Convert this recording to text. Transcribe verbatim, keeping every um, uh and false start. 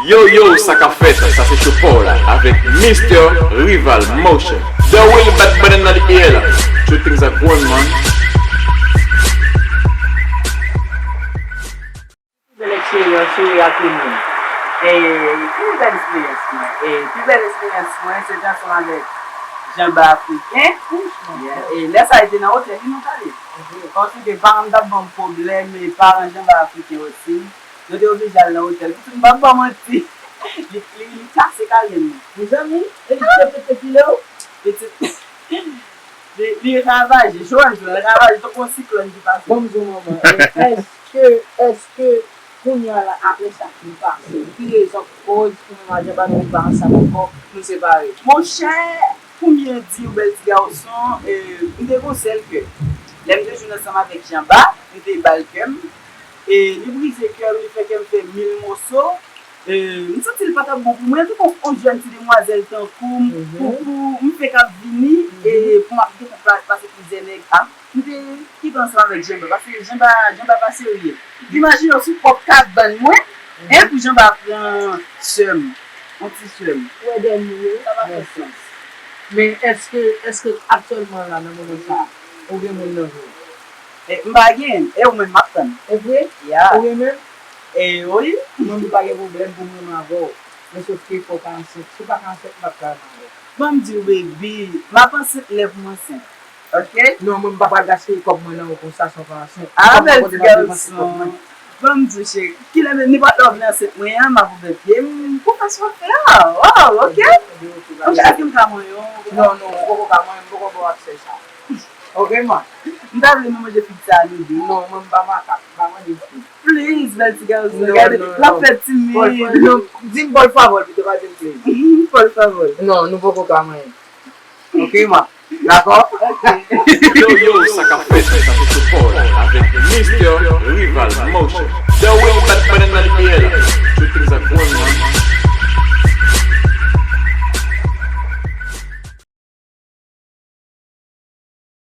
Yo, yo, sa k ap fèt? Sa se Show Paw la avèk Mister Rival Motion. The real bad banana nan li ye la. Two things are going, man. Bèl eksperyans ou e ak moun. E, pi bèl eksperyans mwen. E, pi bèl eksperyans mwen, se te ansanm avèk Jean Bart Africain. Yeah. E, lè sa a, li te nan otèl li nou t ale. Kòmsi ke paran m t ap ban m pwoblèm, e paran Jean Bart Africain osi. Nou te oblije al nan otèl. Pitit, m p ap ba w manti. Li, li, li kase kalye m. Mezanmi, e li te pete file w? Pitit, li, li ravaje. Jowèl, jowèl, ravaje tankou yon siklòn ki pase. Ban m di w manman, e, èske, èske kounye a la, apre sa ki pase, ki rezon ki koz ou menm ak Jean Bart nou pa ansanm ankò, nou separe? Monchè, pou byen di w, bèl ti gason, e, m te gon sèl kè. Lè m te jwenn ansanm avèk Jean Bart, m te ba l kè m. E li brize kè m, li fè kè m fè mil moso. E m santi l pa t ap bon pou mwen. Antouka, yon jèn ti demwazèl tankou m, pou, pou m fè k ap vini, e pou m ap gentan pa- pase plizyè nèg. A, m te kite ansanm avèk Jean Bart, paske Jean Bart, Jean Bart pa serye. Imajine w sou pwòp kabann mwen, e pou Jean Bart pran sè m, yon ti sè m. Ou wè dènye yo, sa pa fè sans. Men èske, èske aktyèlman la, nan moman sa, ou gen moun nan vi w? E, m pa gen, e ou menm m ap tann. E vre? Ya. Ou gen menm? E wi. Mwen, m pa gen pwoblèm pou m renmen avè w. Men sof ke fò w ka ansent. Si w pa ka ansent, m p ap ka renmen avè w. Ban m di w, baby, m ap ansent lè pou m ansent. Ok? Non, mwen, m pa pral gaspiye kòb mwen nan ou konsa san w pa ansent. A, bèl ti gason. Ban m di w, cheri, kilè menm, nenpòt lè w vle ansent mwen an, m ap ouvè pye m pou fè sa w fè a. Wow, ok. Ann, èske m ka manyen w? Non, non, ou poko ka manyen m, m poko ba w aksè sa. Ok, man? M ta vle nou manje pizza nou de. Non, mwen, m pa makak, m pa manje fwi. Please, bèl ti gason, gade, l ap fè timid. Non, non, di m por favor pito, pa di m please. Por favor. Non, nou poko ka manyen. Ok, ma. Dakò? Yo, yo, sa k ap fèt? Sa se Show Paw la avèk Mister Rival Motion. The real bad banana nan li ye la. Two things are going, man.